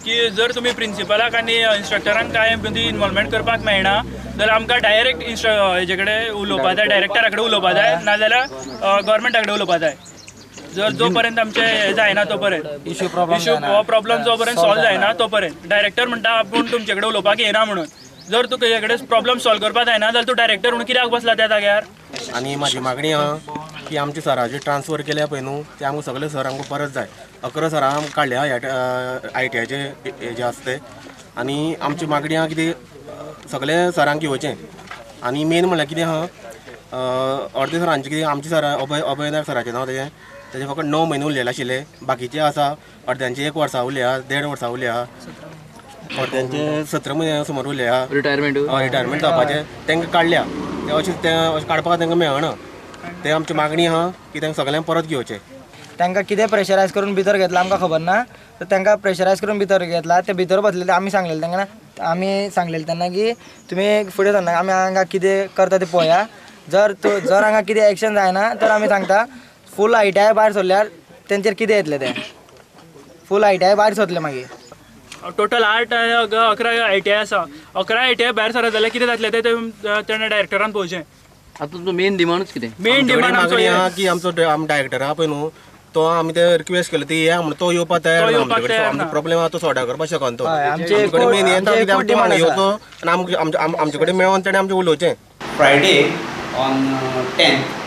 की जर तुमी प्रिंसिपलाक आनी इन्स्ट्रक्टरांक कांय मदीं इनवॉल्वमेंट करपाक मेळना जाल्यार आमकां डायरेक्ट हेजे कडेन उलोवपा जाय, डायरेक्टरा कडेन उलोवपा जाय, नाजाल्यार गव्हर्मेंटा कडेन उलोवपा जाय. जर जो पर्यंत आमचे जायना तो पर्यंत इशू हो प्रॉब्लम जो पर्यंत सॉल्व जायना तो पर्यंत डायरेक्टर म्हणटा आपूण तुमचे कडेन उलोवपाक येना म्हणून. जर तूं तुजे कडेन प्रॉब्लम सॉल्व करपाक जायना जाल्यार तूं डायरेक्टर म्हणून कित्याक बसला त्या जाग्यार? आनी म्हाजी मागणी आहा की आमचे सराचे ट्रान्सफर केल्या पळय न्हू ते आमकां सगळे सर आमकां परत जाय. 11 सरां आमकां काडल्या ह्या आयटीआयचे हेजे आसा ते. आनी आमची मागणी आहा कितें सगळे सरांक घेवचें. आनी मेन म्हणल्यार कितें आहा अर्दे सरांचे कितें आमचे सर अभय नायक सराचें नांव तेजें तेजें फकत 9 म्हयने उरलेले आशिल्ले, बाकीचे आसा अर्द्यांचे 1 वर्सा उरले आहा, 1.5 वर्सां उरले आहा, अर्द्यांचे 17 म्हयने सुमार उरले आहा. रिटायरमेंट रिटायरमेंट जावपाचें तांकां काडल्या ते अशें तें अशें काडपाक तांकां मेळना. ते आमची मागणी आहा की तांकां सगळ्यांक परत घेवचें. तांकां कितें प्रेशरायज करून भितर घेतला आमकां खबर ना, तर तांकां प्रेशरायज करून भितर घेतला. ते भितर बसलेले आमी सांगलेले तांकां, आमी सांगलेले तेन्ना की तुमी फुडें सरनाका, आमी हांगा कितें करता तें पळया. जर जर हांगा कितें एक्शन जायना तर आमी सांगता फूल आयटीआय भायर सरल्यार तेंचेर कितें येतलें तें फूल आयटीआय भायर सरतलें मागीर. टोटल 8 11 आयटीआय आसा, 11 आयटीआय भायर सरत जाल्यार कितें जातलें तें तेणें डायरेक्टरान पळोवचें. आतां तुमचो मेन डिमांडूच कितें? मेन डिमांड मागणी आहा की आमचो डायरेक्टर आहा पळय न्हू तो आमी ते रिक्वेस्ट केले ती या म्हणून तो येवपाक तयार ना. आमचे कडेन आमचो प्रॉब्लेम आहा तो सॉर्ट आउट करपाक शकना तो. आमचे कडेन मेन येता कित्याक तो हांगा येवचो आनी आमचे कडेन मेळोन तेणें आमचें उलोवचें. फ्रायडे ऑन 10th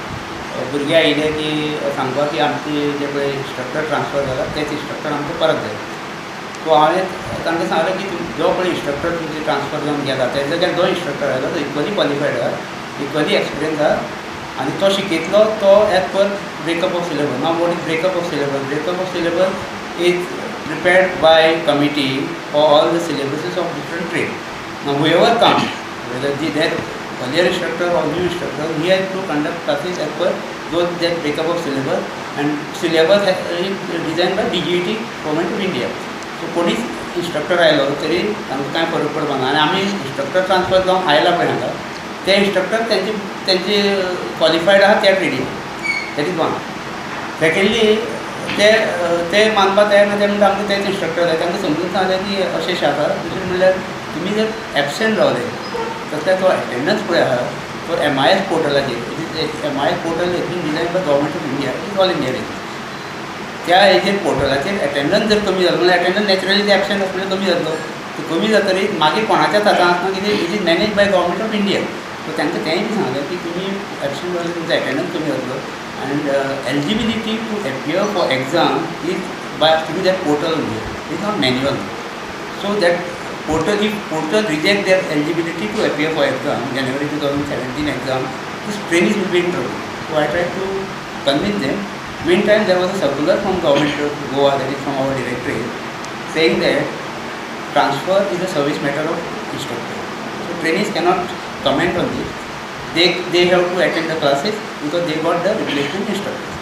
भुरगे आयिल्ले की सांगपाक की आमचे जे पळय इन्स्ट्रक्टर ट्रान्सफर जाला तेच इन्स्ट्रक्टर आमकां परत जाय. सो हांवें तांकां सांगलें की जो पळय इन्स्ट्रक्टर तुमचे ट्रान्सफर जावन गेला तेज्या जाग्यार जो इन्स्ट्रक्टर आयलो तो इक्वली क्वॉलिफायड आहा, इक्वली एक्सपिरियन्स आहा आनी तो शिकयतलो तो as per breakup of syllabus. Now what is breakup of syllabus? Breakup of syllabus is prepared by committee for all the syllabuses of different trade. Now whoever comes, whether the that earlier instructor or new instructor, he has to conduct classes as per those that breakup of syllabus, and syllabus is designed by DGET, Government of India. So कोणीच instructor आयलो तरी तांकां कांय फरक पडपाना. आनी आमी instructor transfer जावन आयला पळय हांगा ते इन्स्ट्रक्टर तेंचे तेंचे क्वॉलिफायड आहा त्या ट्रेडीन, that is one. Secondly ते ते मानपा तयार ना, ते म्हणटा आमकां तेच इन्स्ट्रक्टर जाय. तांकां समजून सांगलें की अशें अशें आसा. दुसरें म्हणल्यार तुमी जर एबसेंट रावले तसल्यार तो एटेंडन्स पळय आहा तो MIS पोर्टलाचेर, MIS portal has been design by government of India, it is all India basis. त्या हेजेर पोर्टलाचेर एटेंडन्स जर कमी जालो म्हणल्यार एटेंडन्स नॅचरली ते एबसेंट आसले कमी जातलो, तो कमी जातरीत मागीर कोणाच्याच हातांत आसना कितें, it is manage by government of India. So तांकां तेंय बी सांगलें की तुमी एबसेंट जाल्यार तुमचो एटेंडन्स कमी जातलो and eligibility to appear for exam is by through that portal only, is not manual. So that portal, if portal reject their eligibility to appear for exam, January 2017 exam, this trainees will be in trouble. So I tried to convince them. Meantime, there was a circular from government of Goa, that is from our directorate, saying that transfer is a service matter of instructor. So trainees cannot comment on this. They have to attend the classes because they got the replacement instructor.